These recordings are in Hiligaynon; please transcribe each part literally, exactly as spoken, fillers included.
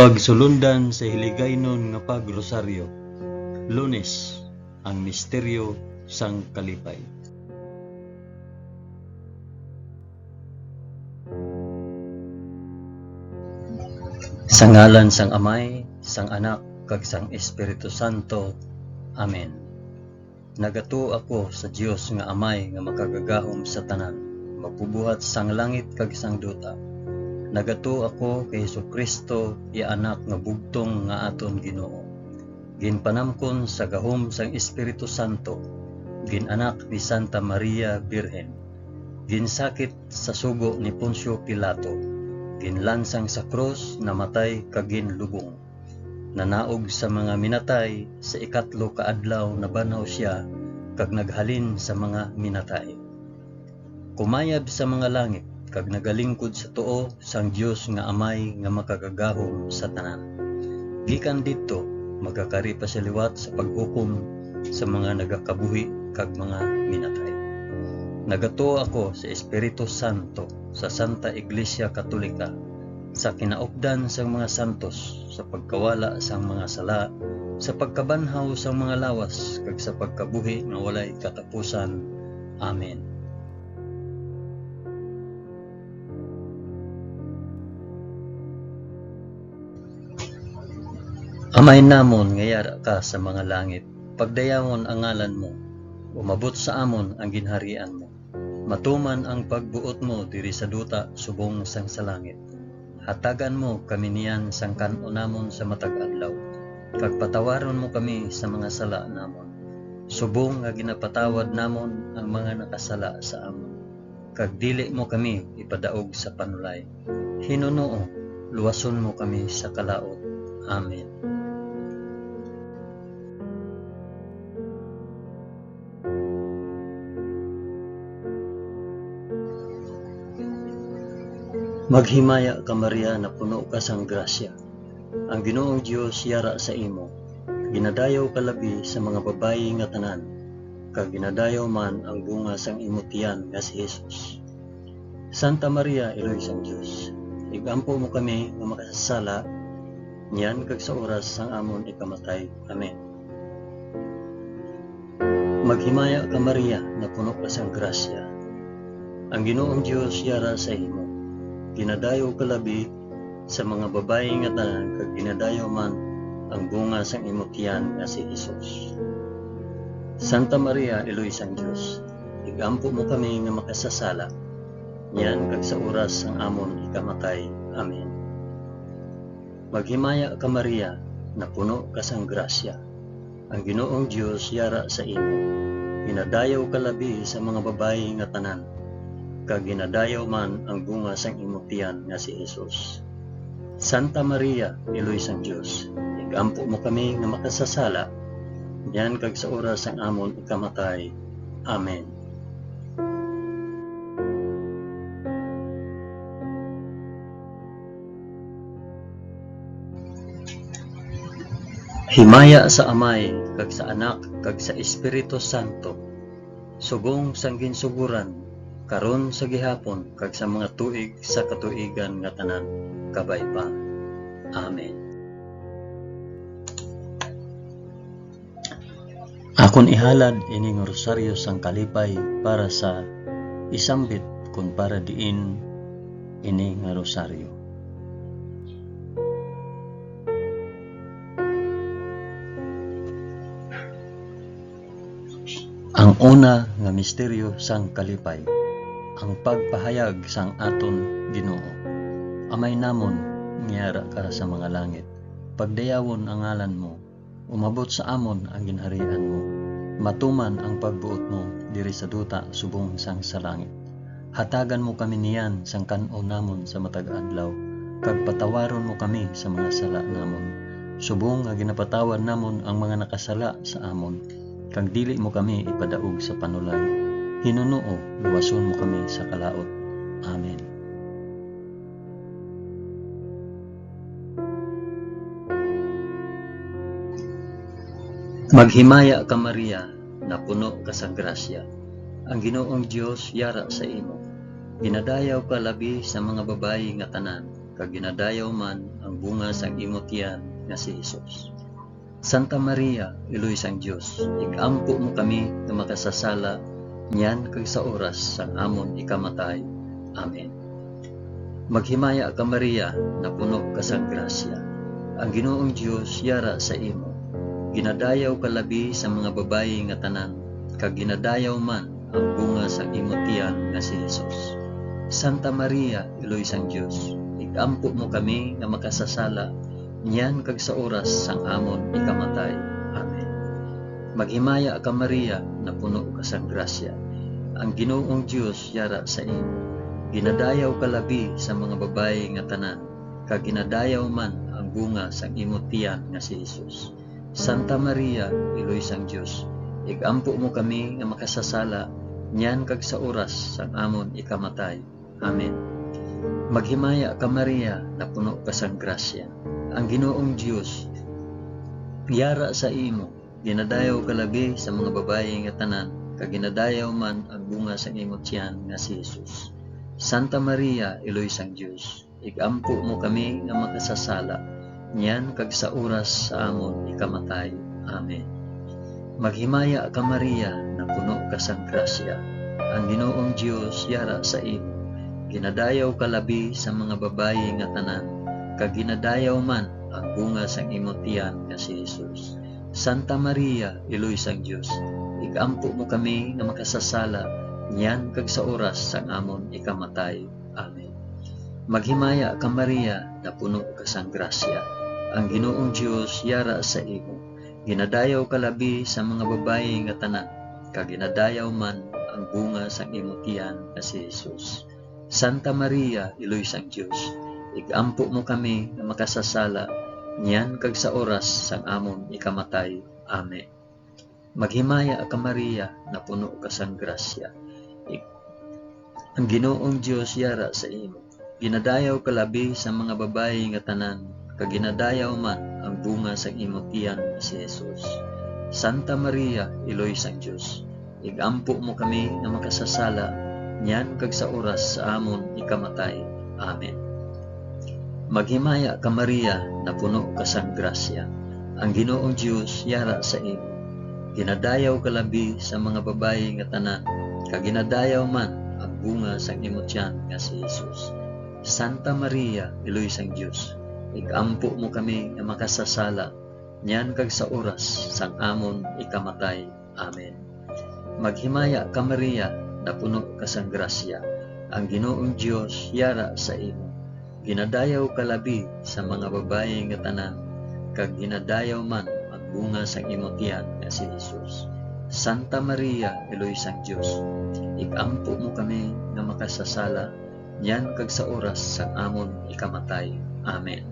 Pagsulundan sa Hiligaynon nga Pag-Rosaryo. Lunes, ang misteryo sang kalipay. Sa ngalan sang Amay, sang Anak, kag sang Espiritu Santo. Amen. Nagatuo ako sa Dios nga Amay nga makagagahom sa tanan, magbubuhat sang langit kag sang duta. Nagatuo ako kay Jesu-Cristo, iya Anak nga bugtong nga aton Ginoo. Ginpanamkon sa gahom sang Espiritu Santo, gin-anak ni Santa Maria Birhen. Ginsakit sa sugo ni Poncio Pilato, ginlansang sa krus, namatay kag ginlubong. Nanaog sa mga minatay, sa ikatlo ka adlaw nabanhaw sia, kag naghalin sa mga minatay. Kumayab sa mga langit, kag nagalingkod sa tuo sang Dios nga Amay nga makagagahom sa tanan. Gikan didto, magakari pa sia liwat sa paghukom sa mga nagakabuhi kag mga minatay. Nagatuo ako sa Espiritu Santo, sa Santa Iglesia Katolika, sa kinaupdan sang mga santos, sa pagkawala sang mga sala, sa pagkabanhaw sang mga lawas, kag sa pagkabuhi nga walay katapusan. Amen. Amay namon nga yara ka sa mga langit, pagdayawon ang ngalan mo, umabot sa amon ang ginharian mo. Matuman ang pagbuot mo diri sa duta subong sang sa langit. Hatagan mo kami niyan sang kan-on namon sa matag adlaw, kag patawaron mo kami sa mga sala namon, subong nga ginapatawad namon ang mga nakasala sa amon. Kag dili mo kami ipadaog sa panulay. Hinunoo, luwason mo kami sa kalaut. Amen. Maghimaya ka, Maria, napuno ka sang grasya. Ang Ginoong Dios yara sa imo. Ginadayaw ka labi sa mga babayi nga tanan, kag ginadayaw man ang bunga sang imo tiyan nga si Jesus. Santa Maria, Iloy sang Dios, ig-ampo mo kami nga makasasala, niyan kag sa oras sang amon ikamatay. Amen. Maghimaya ka, Maria, napuno ka sang grasya. Ang Ginoong Dios yara sa imo. Ginadayaw ka labi sa mga babayi nga tanan, kag ginadayaw man ang bunga sang imo tiyan nga si Jesus. Santa Maria, Iloy sang Dios, ig-ampo mo kami nga makasasala, niyan kag sa oras sang amon ikamatay. Amen. Maghimaya ka, Maria, napuno ka sang grasya. Ang Ginoong Dios yara sa imo. Ginadayaw ka labi sa mga babayi nga tanan, kag ginadayaw man ang bunga sang imo tiyan nga si Jesus. Santa Maria, Iloy sang Dios, ig-ampo mo kami nga makasasala, niyan kag sa oras sang amon ikamatay. Amen. Himaya sa Amay, kag sa Anak, kag sa Espiritu Santo, subong sang ginsugoran, karon, sa gihapon, kag sa mga tuig sa katuigan nga tanan. Kabay pa. Amen. Akon ihalad ini nga rosaryo sang kalipay para sa isambit kon para diin ini nga rosaryo. Ang una nga misteryo sang kalipay, ang pagpahayag sang aton Ginoo. Amay namon nga yara ka sa mga langit, pagdayawon ang ngalan mo. Umabot sa amon ang ginharian mo. Matuman ang pagbuot mo diri sa duta subong sang sa langit. Hatagan mo kami niyan sang kan-on namon sa matag adlaw, kag patawaron mo kami sa mga sala namon, subong nga ginapatawad namon ang mga nakasala sa amon, kag dili mo kami ipadaog sa panulay. Hinunoo, luwason mo kami sa kalaut. Amen. Maghimaya ka, Maria, napuno ka sang grasya. Ang Ginoong Dios yara sa imo. Ginadayaw ka labi sa mga babayi nga tanan, kag ginadayaw man ang bunga sang imo tiyan nga si Jesus. Santa Maria, Iloy sang Dios, ig-ampo mo kami nga makasasala niyan kag sa oras sang amon ikamatay. Amen. Maghimaya ka, Maria, napuno ka sang grasya. Ang Ginoong Dios yara sa imo. Ginadayaw ka labi sa mga babayi nga tanan, kag ginadayaw man ang bunga sang imo tiyan nga si Jesus. Santa Maria, Iloy sang Dios, ig-ampo mo kami nga makasasala niyan kag sa oras sang amon ikamatay. Amen. Maghimaya ka, Maria, napuno ka sang grasya. Ang Ginoong Dios yara sa imo. Ginadayaw ka labi sa mga babayi nga tanan, kag ginadayaw man ang bunga sang imo tiyan nga si Jesus. Santa Maria, Iloy sang Dios, ig-ampo mo kami nga makasasala niyan kag sa oras sang amon ikamatay. Amen. Maghimaya ka, Maria, napuno ka sang grasya. Ang Ginoong Dios yara sa imo. Ginadayaw ka labi sa mga babayi nga tanan, kag ginadayaw man ang bunga sang imo tiyan nga si Jesus. Santa Maria, Iloy sang Dios, ig-ampo mo kami nga makasasala, niyan kag sa oras sa amon ikamatay. Amen. Maghimaya ka, Maria, napuno ka sang grasya. Ang Ginoong Dios yara sa imo. Ginadayaw ka labi sa mga babayi nga tanan, kag ginadayaw man ang bunga sang imo tiyan nga si Jesus. Santa Maria, Iloy sang Dios, ig-ampo mo kami nga makasasala, niyan kag sa oras sang amon ikamatay. Amen. Maghimaya ka, Maria, napuno ka sang grasya. Ang Ginoong Dios yara sa imo. Ginadayaw ka labi sa mga babayi nga tanan, kag ginadayaw man ang bunga sang imo tiyan nga si Jesus. Santa Maria, Iloy sang Dios, ig-ampo mo kami nga makasasala, niyan kag sa oras sang amon ikamatay. Amen. Maghimaya ka, Maria, napuno ka sang grasya. Ig-, ang Ginoong Dios yara sa imo. Ginadayaw ka labi sa mga babayi nga tanan, kag ginadayaw man ang bunga sang imo tiyan nga si Jesus. Santa Maria, Iloy sang Dios, ig-ampo mo kami nga makasasala, niyan kag sa oras sa amon ikamatay. Amen. Maghimaya ka, Maria, napuno ka sang grasya. Ang Ginoong Dios yara sa imo. Ginadayaw ka labi sa mga babayi nga tanan, kag ginadayaw man ang bunga sang imo tiyan nga si Jesus. Santa Maria, Iloy sang Dios, ig-ampo mo kami nga makasasala, niyan kag sa oras sang amon ikamatay. Amen. Maghimaya ka, Maria, napuno ka sang grasya. Ang Ginoong Dios yara sa imo. Ginadayaw ka labi sa mga babayi nga tanan, kag ginadayaw man ang bunga sang imo tiyan nga si Jesus. Santa Maria, Iloy sang Dios, ig-ampo mo kami nga makasasala, niyan kag sa oras sang amon ikamatay. Amen.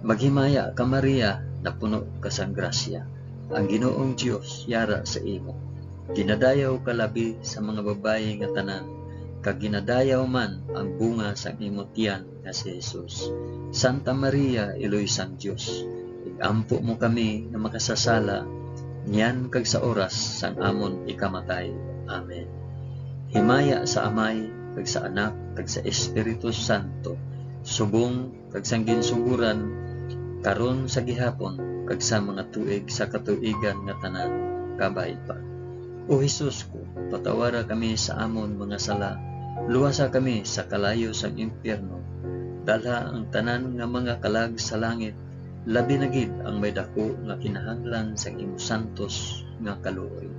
Maghimaya ka, Maria, napuno ka sang grasya. Ang Ginoong Dios yara sa imo. Ginadayaw ka labi sa mga babayi nga tanan, kag ginadayaw man ang bunga sang imo tiyan nga si Jesus. Santa Maria, Iloy sang Dios, ig-ampo mo kami nga makasasala, niyan kag sa oras sang amon ikamatay. Amen. Himaya sa Amay, kag sa Anak, kag sa Espiritu Santo, subong kag sang ginsugoran, karon, sa gihapon, kag sa mga tuig sa katuigan nga tanan. Kabay pa. O Jesus ko, patawara kami sa amon mga sala, luwasa kami sa kalayo sang impyerno, dalha ang tanan nga mga kalag sa langit, labi na gid ang may daku nga kinahanglan sang imo santos nga kaluoy.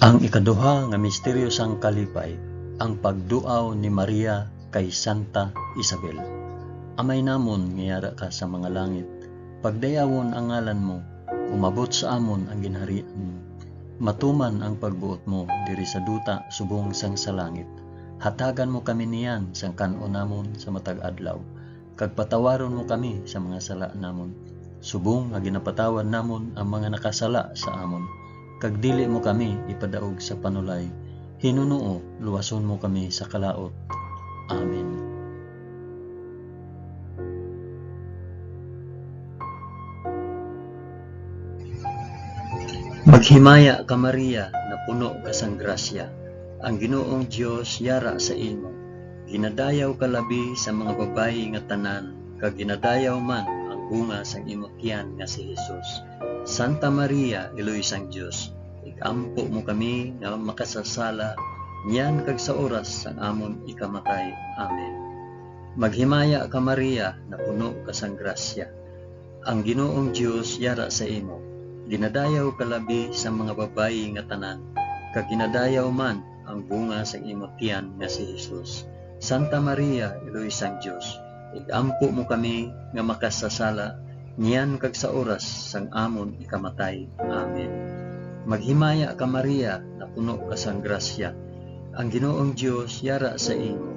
Ang ikaduha nga misteryo sang kalipay, ang pagduaw ni Maria kay Santa Isabel. Amay namon nga yara ka sa mga langit, pagdayawon ang ngalan mo, umabot sa amon ang ginharian mo. Matuman ang pagbuot mo diri sa duta subong sang sa langit. Hatagan mo kami niyan sang kan-on namon sa matag adlaw, kag patawaron mo kami sa mga sala namon, subong nga ginapatawad namon ang mga nakasala sa amon, kag dili mo kami ipadaog sa panulay. Hinunoo, luwason mo kami sa kalaut. Amen. Maghimaya ka, Maria, nga puno ka sang grasya, ang Ginoong Dios yara sa imo. Ginadayaw ka labi sa mga babayi nga tanan, kag ginadayaw man ang bunga sang imo tiyan nga si Jesus. Santa Maria, Iloy sang Dios, ig-ampo mo kami nga makasasala, niyan kag sa oras sang amon ikamatay. Amen. Maghimaya ka, Maria, nga puno ka sang grasya, ang Ginoong Dios yara sa imo. Ginadayaw ka labi sa mga babayi nga tanan, kag ginadayaw man ang bunga sang imo tiyan nga si Jesus. Santa Maria, Iloy sang Dios, ig-ampo mo kami nga makasasala, niyan kag sa oras sang amon ikamatay. Amen. Maghimaya ka, Maria, nga puno ka sang grasya, ang Ginoong Dios yara sa imo.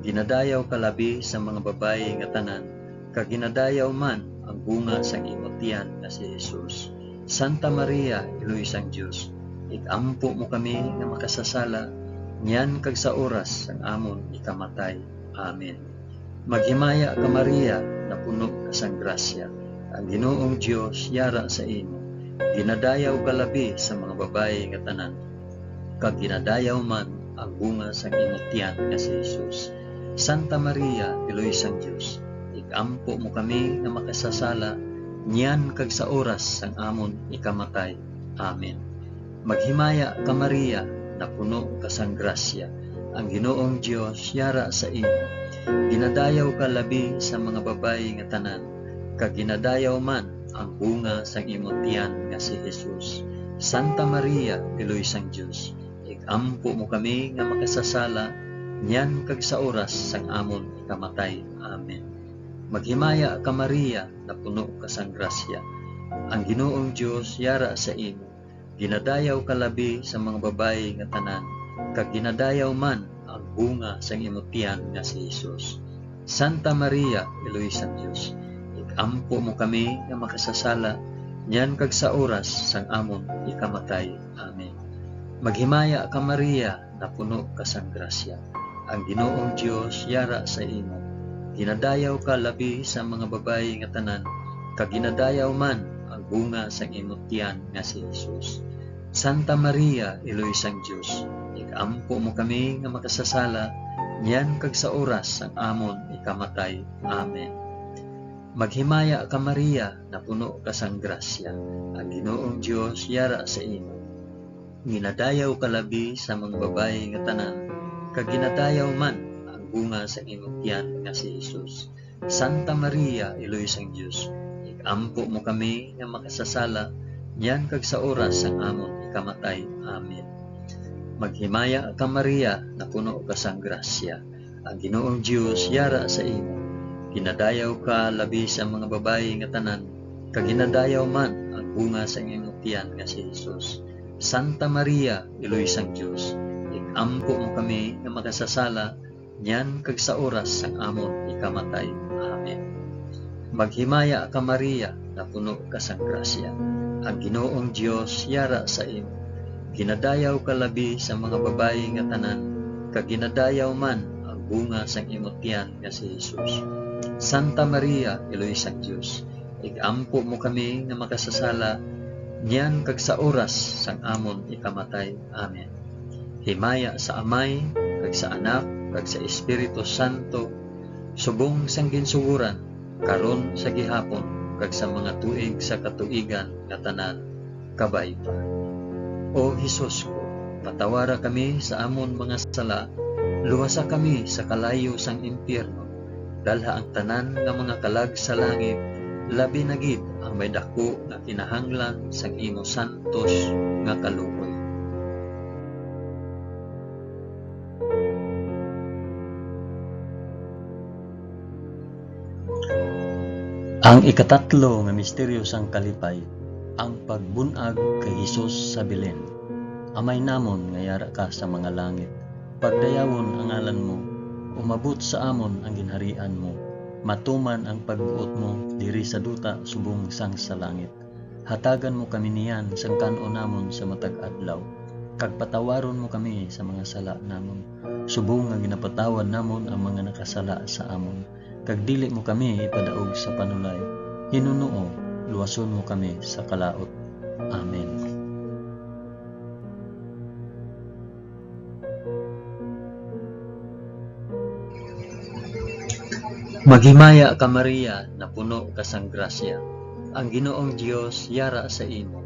Ginadayaw ka labi sa mga babayi nga tanan, kag ginadayaw man ang bunga sang imo tiyan nga si Jesus. Santa Maria, Iloy sang Dios, ig-ampo mo kami nga makasasala, niyan kag sa oras sang amon ikamatay. Amen. Maghimaya ka, Maria, nga puno ka sang grasya, ang Ginoong Dios yara sa imo. Ginadayaw ka labi sa mga babayi nga tanan, kag ginadayaw man ang bunga sang imo tiyan nga si Jesus. Santa Maria, Iloy sang Dios, ig-ampo mo kami nga makasasala, niyan kag sa oras sang amon ikamatay. Amen. Maghimaya ka, Maria, nga puno ka sang grasya, ang Ginoong Dios yara sa imo. Ginadayaw ka labi sa mga babayi nga tanan, kag ginadayaw man ang bunga sang imo tiyan nga si Jesus. Santa Maria, Iloy sang Dios, ig-ampo mo kami nga makasasala, niyan kag sa oras sang amon ikamatay. Amen. Maghimaya ka, Maria, nga puno ka sang grasya, ang Ginoong Dios yara sa imo. Ginadayaw ka labi sa mga babayi nga tanan, kag ginadayaw man ang bunga sang imo tiyan nga si Jesus. Santa Maria, Iloy sang Dios, ig-ampo mo kami nga makasasala, niyan kag sa oras sang amon ikamatay. Amen. Maghimaya ka, Maria, nga puno ka sang grasya, ang Ginoong Dios yara sa imo. Ginadayaw ka labi sa mga babayi nga tanan, kag ginadayaw man ang bunga sang imo tiyan nga si Jesus. Santa Maria, Iloy sang Dios, ig-ampo mo kami nga makasasala, niyan kag sa oras sang amon ikamatay. Amen. Maghimaya ka, Maria, nga puno ka sang grasya, ang Ginoong Dios yara sa imo. Ginadayaw ka labi sa mga babayi nga tanan, kag ginadayaw man ang bunga sang imong tiyan nga si Jesus. Santa Maria, Iloy sang Dios, ig-ampo mo kami nga makasasala, niyan kag sa oras sang amon ikamatay. Amen. Maghimaya ka, Maria, nga puno ka sang grasya, ang Ginoong Dios yara sa imo. Ginadayaw ka labi sa mga babayi nga tanan, kag ginadayaw man ang bunga sang imong tiyan nga si Jesus. Santa Maria, Iloy sang Dios, ig-ampo mo kami nga makasasala, niyan kag sa oras sang amon ikamatay. Amen. Maghimaya ka, Maria, nga puno ka sang grasya, ang Ginoong Dios yara sa imo. Ginadayaw ka labi sa mga babayi nga tanan, kag ginadayaw man ang bunga sang imo tiyan nga si Jesus. Santa Maria, Iloy sang Dios, ig-ampo mo kami nga makasasala, niyan kag sa oras sang amon ikamatay. Amen. Himaya sa Amay, kag sa Anak, kag sa Espiritu Santo, subong sang ginsugoran, karon, sa gihapon, kag sa mga tuig sa katuigan nga tanan. Kabay pa. O Jesus ko, patawara kami sa amon mga sala, luwasa kami sa kalayo sang impyerno, dalha ang tanan nga mga kalag sa langit, labi na gid ang may daku nga kinahanglan sang imo santos nga kaluoy. Ang ikatatlo nga misteryo sang kalipay, ang pagbun-ag kay Jesus sa Belen. Amay namon nga yara ka sa mga langit, pagdayawon ang ngalan mo, umabot sa amon ang ginharian mo, matuman ang pagbuot mo diri sa duta subong sang sa langit. Hatagan mo kami niyan sang kan-on namon sa matag adlaw, kag patawaron mo kami sa mga sala namon, subong nga ginapatawad namon ang mga nakasala sa amon, kag dili mo kami ipadaog sa panulay. Hinunoo, luwason mo kami sa kalaut. Amen. Maghimaya ka, Maria, napuno ka sang grasya. Ang Ginoong Dios yara sa imo.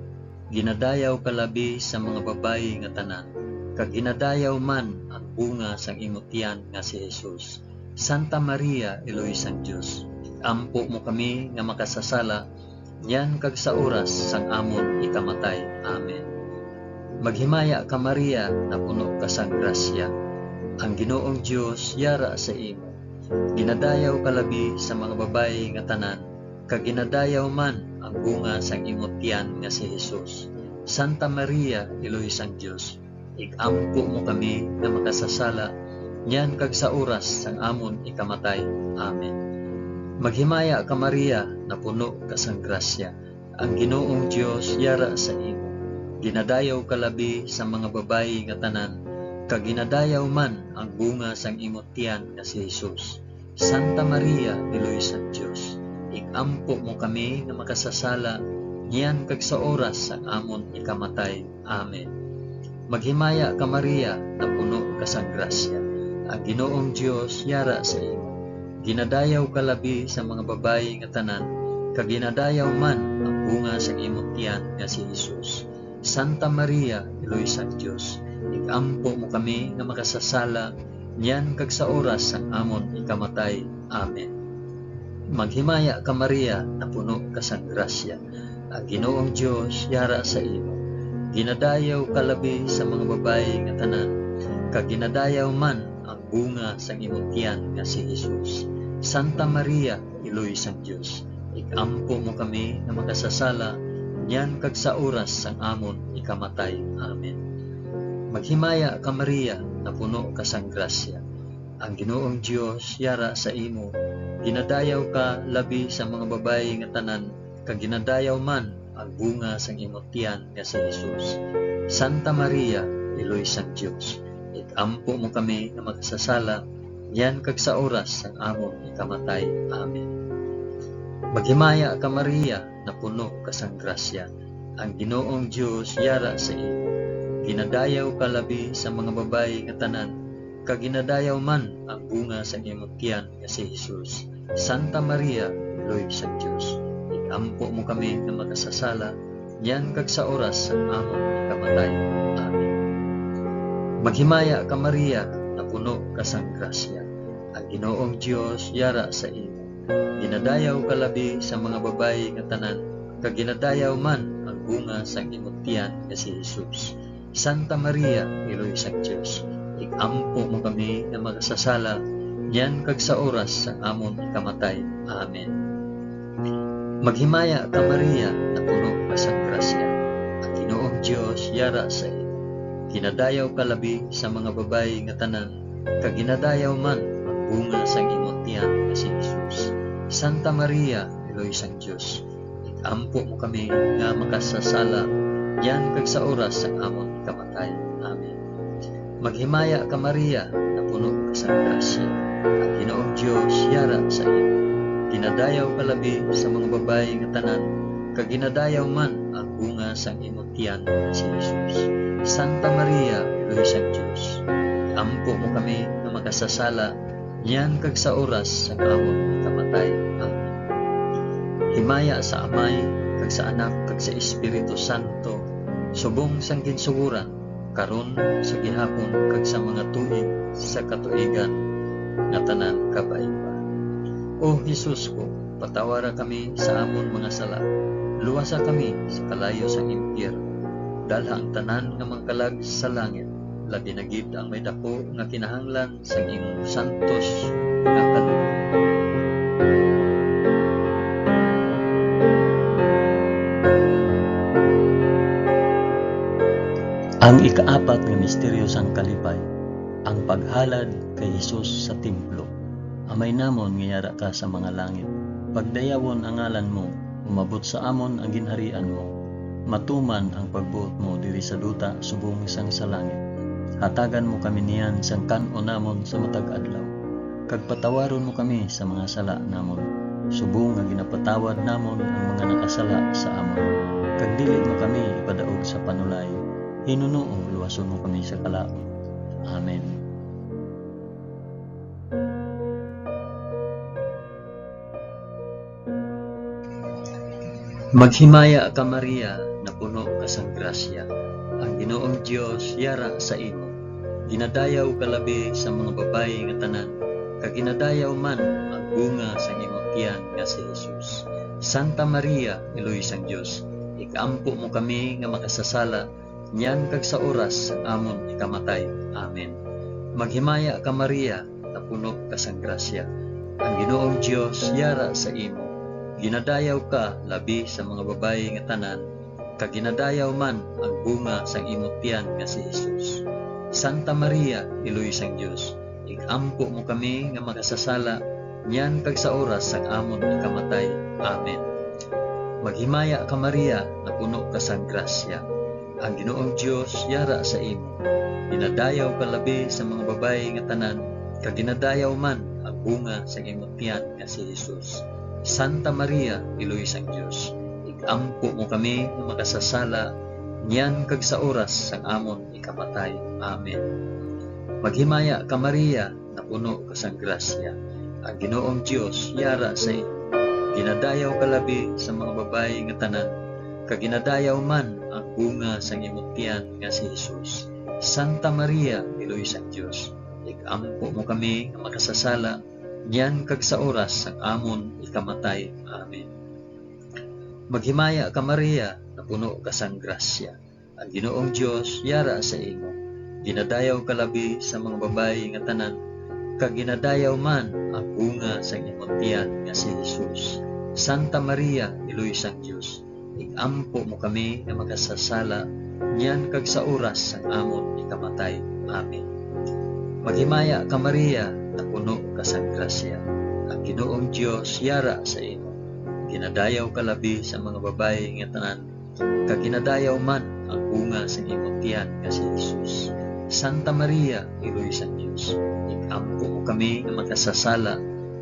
Ginadayaw ka labi sa mga babayi nga tanan, kag ginadayaw man ang bunga sang imo tiyan nga si Jesus. Santa Maria, Iloy sang Dios, ig-ampo mo kami nga makasasala, niyan kag sa oras sang amon ikamatay. Amen. Maghimaya ka, Maria, napuno ka sang grasya. Ang Ginoong Dios yara sa imo. Ginadayaw ka labi sa mga babayi nga tanan, kag ginadayaw man ang bunga sang imo tiyan nga si Jesus. Santa Maria, Iloy sang Dios, ig-ampo mo kami nga makasasala, niyan kag sa oras sang amon ikamatay. Amen. Maghimaya ka, Maria, napuno ka sang grasya. Ang Ginoong Dios yara sa imo. Ginadayaw ka labi sa mga babayi nga tanan, kag ginadayaw man ang bunga sang imo tiyan nga si Jesus. Santa Maria, Iloy sang Dios, ig-ampo mo kami nga makasasala, niyan kag sa oras sang amon ikamatay. Amen. Maghimaya ka, Maria, napuno ka sang grasya. Ang Ginoong Dios yara sa imo. Ginadayaw ka labi sa mga babayi nga tanan, kag ginadayaw man ang bunga sang imo tiyan nga si Jesus. Santa Maria, Iloy sang Dios, ig-ampo mo kami nga makasasala, niyan kag sa oras sang amon ikamatay. Amen. Maghimaya ka, Maria, napuno ka sang grasya. Ang Ginoong Dios yara sa imo. Ginadayaw ka labi sa mga babayi nga tanan, kag ginadayaw man ang bunga sang imo tiyan nga si Jesus. Santa Maria, Iloy sang Dios, ig-ampo mo kami nga makasasala, niyan kag sa oras sang amon ikamatay. Amen. Maghimaya ka, Maria, napuno ka sang grasya. Ang Ginoong Dios yara sa imo. Ginadayaw ka labi sa mga babayi nga tanan, kag ginadayaw man ang bunga sang imo tiyan nga si Jesus. Santa Maria, Iloy sang Dios, ig-ampo mo kami nga makasasala, niyan kag sa oras sang amon ikamatay. Amen. Maghimaya ka, Maria, napuno ka sang grasya. Ang Ginoong Dios yara sa imo. Ginadayaw ka labi sa mga babayi nga tanan, kag ginadayaw man ang bunga sang imo tiyan nga si Jesus. Santa Maria, Iloy sang Dios, ig-ampo mo kami nga makasasala, niyan kag sa oras sang amon ikamatay. Amen. Maghimaya ka, Maria, napuno ka sang grasya. Ang Ginoong Dios yara sa imo. Ginadayaw ka labi sa mga babayi nga tanan, kag ginadayaw man ang bunga sang imo tiyan nga si Jesus. Santa Maria, Iloy sang Dios, ig-ampo mo kami nga makasasala, niyan kag sa oras sang amon ikamatay. Amen. Maghimaya ka, Maria, napuno ka sang grasya. Ang Ginoong Dios yara sa imo. Ginadayaw ka labi sa mga babayi nga tanan, kag ginadayaw man ang bunga sang imo tiyan nga si Jesus. Santa Maria, Iloy sang Dios, ig-ampo mo kami nga makasasala, niyan kag sa oras sang amon ikamatay. Amen. Maghimaya ka, Maria, napuno ka sang grasya. Ang Ginoong Dios yara sa imo. Ginadayaw ka labi sa mga babayi nga tanan, kag ginadayaw man ang bunga sang imo tiyan nga si Jesus. Santa Maria, Iloy sang Dios, ampo mo kami nga makasasala, niyan kag sa oras sang amon kamatay. Amen. Himaya sa Amay, kag sa Anak, kag sa Espiritu Santo, subong sang ginsuguran, karon, sa gihapon, kag sa mga tuig sa katuigan nga tanan. Kabay pa. O Jesus ko, patawara kami sa amon mga sala, luwasa kami sa kalayo sang impyerno, dalha ang tanan nga mga kalag sa langit, labi na gid ang may daku nga kinahanglan sang imong santos nga kalooban. Ang ikaapat nga misteryo sang kalipay, ang paghalad kay Jesus sa templo. Amay namon nga yara ka sa mga langit, pagdayawon ang ngalan mo, umabot sa amon ang ginharian mo, matuman ang pagbuot mo diri sa duta subong sang sa langit. Hatagan mo kami niyan sang kan-on namon sa matag adlaw, kag patawaron mo kami sa mga sala namon, subong nga ginapatawad namon ang mga nakasala sa amon, kag dili mo kami ipadaog sa panulay, hinunoo luwason mo kami sa kalaut. Amen. Maghimaya ka, Maria, napuno ka sang grasya. Ang Ginoong Dios yara sa imo. Ginadayaw ka labi sa mga babayi nga tanan, kag ginadayaw man ang bunga sang imong tiyan nga si Jesus. Santa Maria, Iloy sang Dios, ig-ampo mo kami nga makasasala, niyan kag sa oras sang amon ikamatay. Amen. Maghimaya ka, Maria, napuno ka sang grasya. Ang Ginoong Dios yara sa imo. Ginadayaw ka labi sa mga babayi nga tanan, kag ginadayaw man ang bunga sang imo tiyan nga si Jesus. Santa Maria, Iloy sang Dios, ig-ampo mo kami nga makasasala, niyan kag sa oras sang amon ikamatay. Amen. Maghimaya ka, Maria, napuno ka sang grasya. Ang Ginoong Dios yara sa imo. Ginadayaw ka labi sa mga babayi nga tanan, kag ginadayaw man ang bunga sang imo tiyan nga si Jesus. Santa Maria, Iloy sang Dios, ig-ampo mo kami nga makasasala, niyan kag sa oras sang amon ikamatay. Amen. Maghimaya ka, Maria, napuno ka sang grasya. Ang Ginoong Dios yara sa imo. Ginadayaw ka labi sa mga babayi nga tanan, kag ginadayaw man ang bunga sang imong tiyan nga si Jesus. Santa Maria, Iloy sang Dios, ig-ampo mo kami nga makasasala, niyan kag sa oras sang amon ikamatay. Amen. Maghimaya ka, Maria, napuno ka sang grasya. Ang Ginoong Dios yara sa imo. Ginadayaw ka labi sa mga babayi nga tanan, kag ginadayaw man ang bunga sang imong tiyan nga si Jesus. Santa Maria, Iloy sang Dios, ig-ampo mo kami nga makasasala, niyan kag sa oras sang amon ikamatay. Amen. Maghimaya ka, Maria, napuno ka sang grasya. Ang Ginoong Dios yara sa imo. Ginadayaw ka labi sa mga babayi nga tanan, kag ginadayaw man ang bunga sang imong tiyan nga si Jesus. Santa Maria, Iloy sang Dios, ig-ampo mo kami nga makasasala,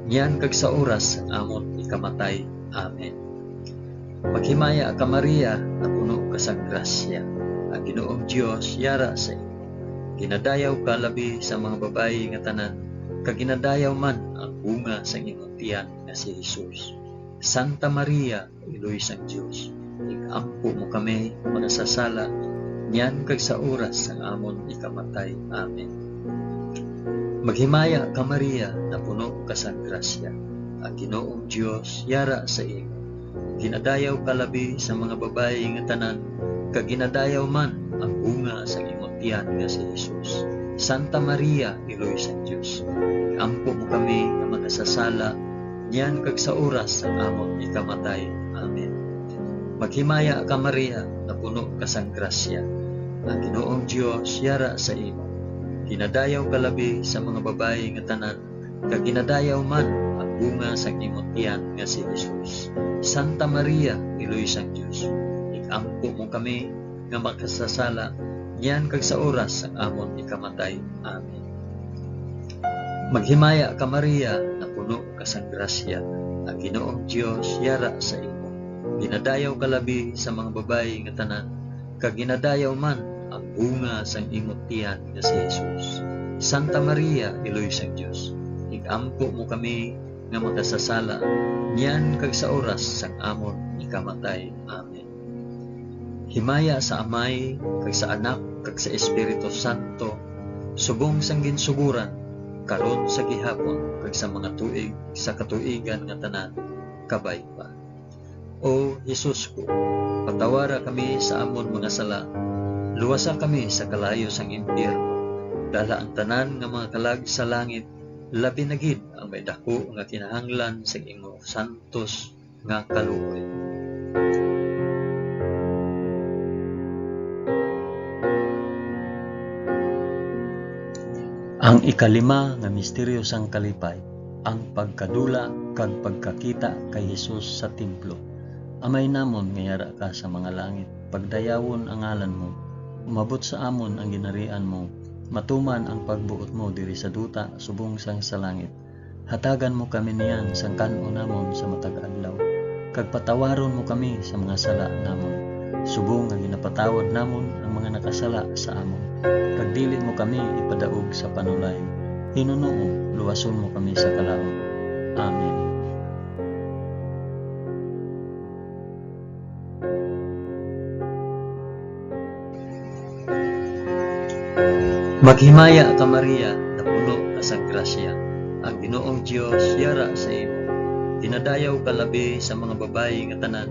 niyan kag sa oras sang amon ikamatay. Amen. Maghimaya ka, Maria, napuno ka sang grasya. Ang Ginoong Dios yara sa imo. Ginadayaw ka labi sa mga babayi nga tanan, kag ginadayaw man ang bunga sang imong tiyan nga si Jesus. Santa Maria, Iloy sang Dios, ig-ampo mo kami nga makasasala, niyan kag sa oras sang amon ikamatay. Amen. Maghimaya ka, Maria, napuno ka sang grasya. Ang Ginoong Dios yara sa imo. Ginadayaw ka labi sa mga babayi nga tanan, kag ginadayaw man ang bunga sang imong tiyan nga si Jesus. Santa Maria, Iloy sang Dios, ig-ampo mo kami nga makasasala, niyan kag sa oras sang amon ikamatay. Amen. Maghimaya ka, Maria, napuno ka sang grasya. Ang Ginoong Dios yara sa imo. Ginadayaw ka labi sa mga babayi nga tanan, kag ginadayaw man ang bunga sang imong tiyan nga si Jesus. Santa Maria, Iloy sang Dios, ig-ampo mo kami nga makasasala, niyan kag sa oras sang amon ikamatay. Amen. Maghimaya ka, Maria, napuno ka sang grasya, ang Ginoong Dios yara sa imo. Ginadayaw ka labi sa mga babayi nga tanan, kag ginadayaw man ang bunga sang imong tiyan nga si Jesus. Santa Maria, Iloy sang Dios, ig-ampo mo kami nga makasasala, niyan kag sa oras sang amon ikamatay. Amen. Himaya sa Amay, kag sa Anak, kag sa Espiritu Santo, subong sang ginsugoran, karon, sa gihapon, kag sa mga tuig sa katuigan nga tanan. Kabay pa. O Jesus ko, patawara kami sa amon mga sala, luwasa kami sa kalayo sang impyerno, dala ang tanan nga mga kalag sa langit, labi na gid ang may daku nga kinahanglan sang imo santos nga kaluoy. Ang ikalima nga misteryo sang kalipay, ang pagkadula kag pagkakita kay Jesus sa templo. Amay namon nga yara ka sa mga langit, pagdayawon ang ngalan mo. Umabot sa amon ang ginharian mo. Matuman ang pagbuot mo diri sa duta subong sang sa langit. Hatagan mo kami niyan sang kan-on namon sa matag adlaw, kag patawaron mo kami sa mga sala namon, subong nga ginapatawad namon ang mga nakasala sa amon. Kag dili mo kami ipadaog sa panulay. Hinunoo, luwason mo kami sa kalaut. Amen. Maghimaya ka, Maria, napuno ka sang grasya. Ang Ginoong Dios yara sa imo. Ginadayaw ka labi sa mga babayi nga tanan,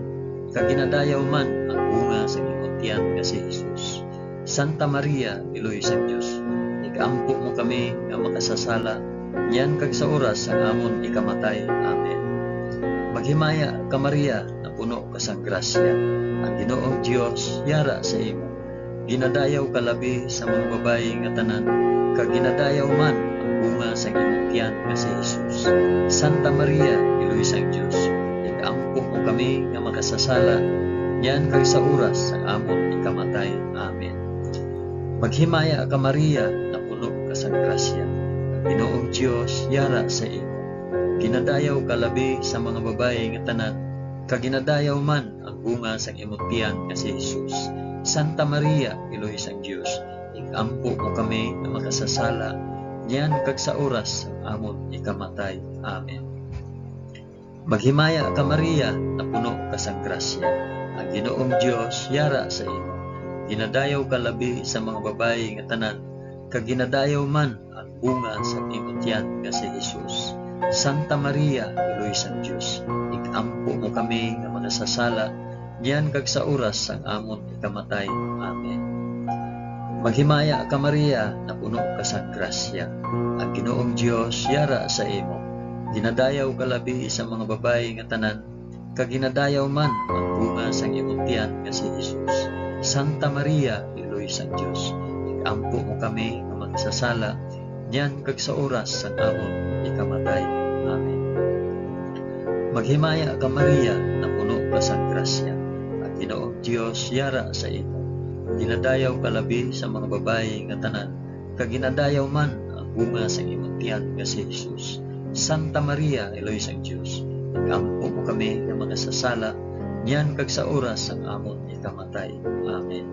kag ginadayaw man ang bunga sang imong tiyan nga si Jesus. Santa Maria, Iloy sang Dios, ig-ampo mo kami nga makasasala, niyan kag sa oras sang amon ikamatay. Amen. Maghimaya ka, Maria, napuno ka sang grasya. Ang Ginoong Dios yara sa imo. Ginadayaw ka labi sa mga babayi nga tanan, kag ginadayaw man ang bunga sang imong tiyan nga si Jesus. Santa Maria, Iloy sang Dios, ig-ampo mo kami nga makasasala, niyan kag sa oras sang amon ikamatay. Amen. Maghimaya ka, Maria, napuno ka sang grasya. Ang Ginoong Dios yara sa imo. Ginadayaw ka labi sa mga babayi nga tanan, kag ginadayaw man ang bunga sang imong tiyan nga si Jesus. Santa Maria, Iloy sang Dios, ig-ampo mo kami nga makasasala, niyan kag sa oras sang amon ikamatay. Amen. Maghimaya ka, Maria, napuno ka sang grasya. Ang Ginoong Dios yara sa imo. Ginadayaw ka labi sa mga babayi nga tanan, kag ginadayaw man ang bunga sang imo tiyan nga si Jesus. Santa Maria, Iloy sang Dios, ig-ampo mo kami nga makasasala, niyan kag sa oras sang amon ikamatay. Amen. Maghimaya ka, Maria, napuno ka sang grasya. Ang Ginoong Dios yara sa imo. Ginadayaw ka labi sa mga babayi nga tanan, kag ginadayaw man ang bunga sang imong tiyan nga si Jesus. Santa Maria, Iloy sang Dios, ig-ampo mo kami nga makasasala, niyan kag sa oras sang amon ikamatay. Amen. Maghimaya ka, Maria, napuno ka sang grasya. Ang Ginoong Dios yara sa imo. Ginadayaw ka labi sa mga babayi nga tanan, kag ginadayaw man ang bunga sang imong tiyan nga si Jesus. Santa Maria, Iloy sang Dios, ig-ampo mo kami nga makasasala, niyan kag sa oras sang amon ikamatay. Amen.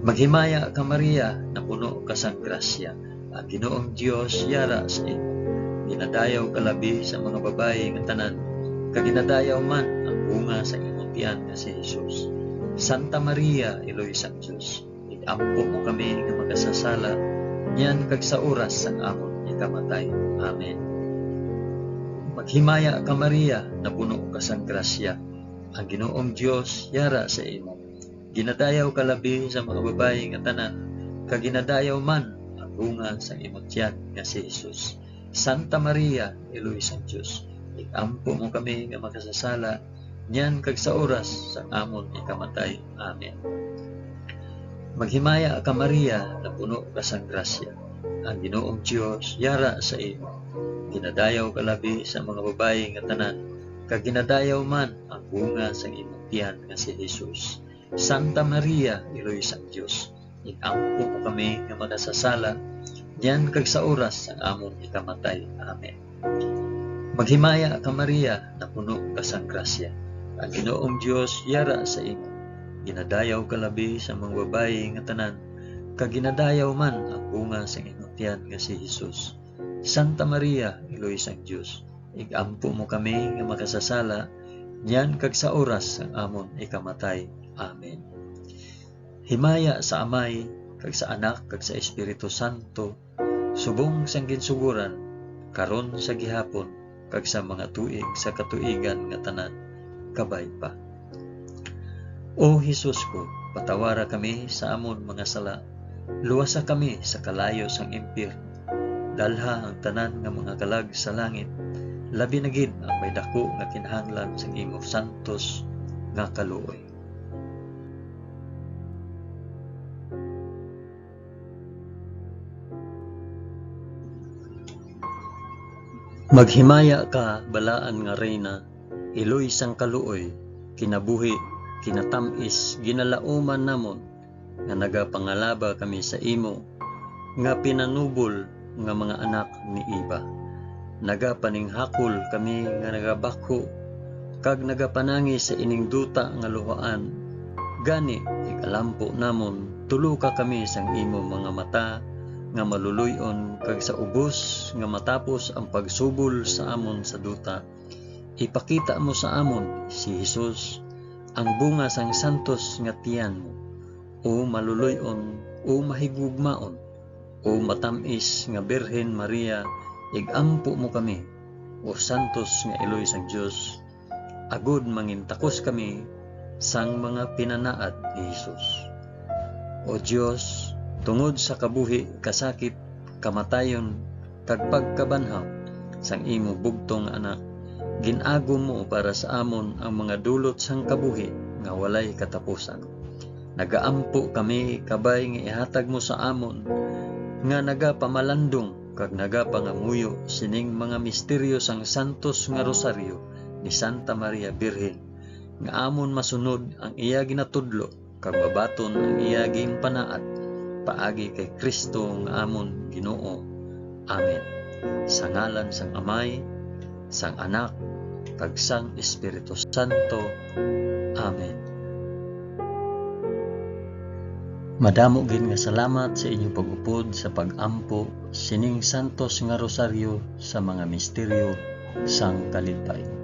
Maghimaya ka, Maria, napuno ka sang grasya. Ang Ginoong Dios yara sa imo. Ginadayaw ka labi sa mga babayi nga tanan, kag ginadayaw man ang bunga sang imong tiyan nga si Jesus. Santa Maria, Iloy sang Dios, ig-ampo mo kami nga makasasala, niyan kag sa oras sang amon ikamatay. Amen. Maghimaya ka, Maria, napuno ka sang grasya. Ang Ginoong Dios yara sa imo. Ginadayaw ka labi sa mga babayi nga tanan, kag ginadayaw man ang bunga sang imong tiyan nga si Jesus. Santa Maria, Iloy sang Dios, ig-ampo mo kami nga makasasala, niyan kag sa oras sang amon ikamatay. Amen. Maghimaya ka, Maria, napuno ka sang grasya. Ang Ginoong Dios yara sa imo. Ginadayaw ka labi sa mga babayi nga tanan, kag ginadayaw man ang bunga sang imong tiyan nga si Jesus. Santa Maria, Iloy sang Dios, ig-ampo mo kami nga makasasala, niyan kag sa oras sang amon ikamatay. Amen. Maghimaya ka, Maria, napuno ka sang grasya. Ang Ginoong Dios yara sa imo. Ginadayaw ka labi sa mga babayi nga tanan, kag ginadayaw man ang bunga sang imong tiyan nga si Jesus. Santa Maria, Iloy sang Dios, ig-ampo mo kami nga makasasala, niyan kag sa oras sang amon ikamatay. Amen. Himaya sa Amay, kag sa Anak, kag sa Espiritu Santo, subong sang ginsugoran, karon sa gihapon, kag sa mga tuig sa katuigan nga tanan. Kabay pa. O Jesus ko, patawara kami sa amon mga sala, luwasa kami sa kalayo sang impyerno, dalha ang tanan nga mga kalag sa langit, labi na gid ang may daku nga kinahanglan sang imo santos nga kaluoy. Maghimaya ka, balaan nga Reyna, iloy sang kaluoy, kinabuhi, kinatam-is, ginalauman namon, nga nagapangalaba kami sa imo, nga pinanubol nga mga anak ni Eva. Nagapaninghakol kami nga nagabakho, kag nagapanangi sa ining duta nga luhaan. Gani, ig-alampo namon, tuloka kami sang imo mga mata nga maluloy-on, kag sa ubos nga matapos ang pagsubol sa amon sa duta, ipakita mo sa amon si Jesus, ang bunga sang santos nga tiyan mo, o maluloy-on O mahigugmaon, o matam-is nga Birhen Maria, ig-ampo mo kami, o santos nga iloy sang Dios, agod mangintakos kami sang mga pinanaad ni Jesus. O Dios, tungod sa kabuhi, kasakit, kamatayon, kag pagkabanhaw sang imo bugtong Anak, gin-agom mo para sa amon ang mga dulot sang kabuhi nga walay katapusan. Nagaampo kami kabay nga ihatag mo sa amon nga nagapamalandong kag nagapangamuyo sining mga misteryo sang santos nga rosaryo ni Santa Maria Birhen, nga amon masunod ang iya ginatudlo kag mabaton ang iya ginpanaad, paagi kay Cristo nga amon Ginoo. Amen. Sa ngalan sang Amay, sang Anak, kag sang Espiritu Santo. Amen. Madamo gid nga salamat sa inyo pag-upod sa pag-ampo sining santos nga rosaryo sa mga misteryo sang kaligpayon.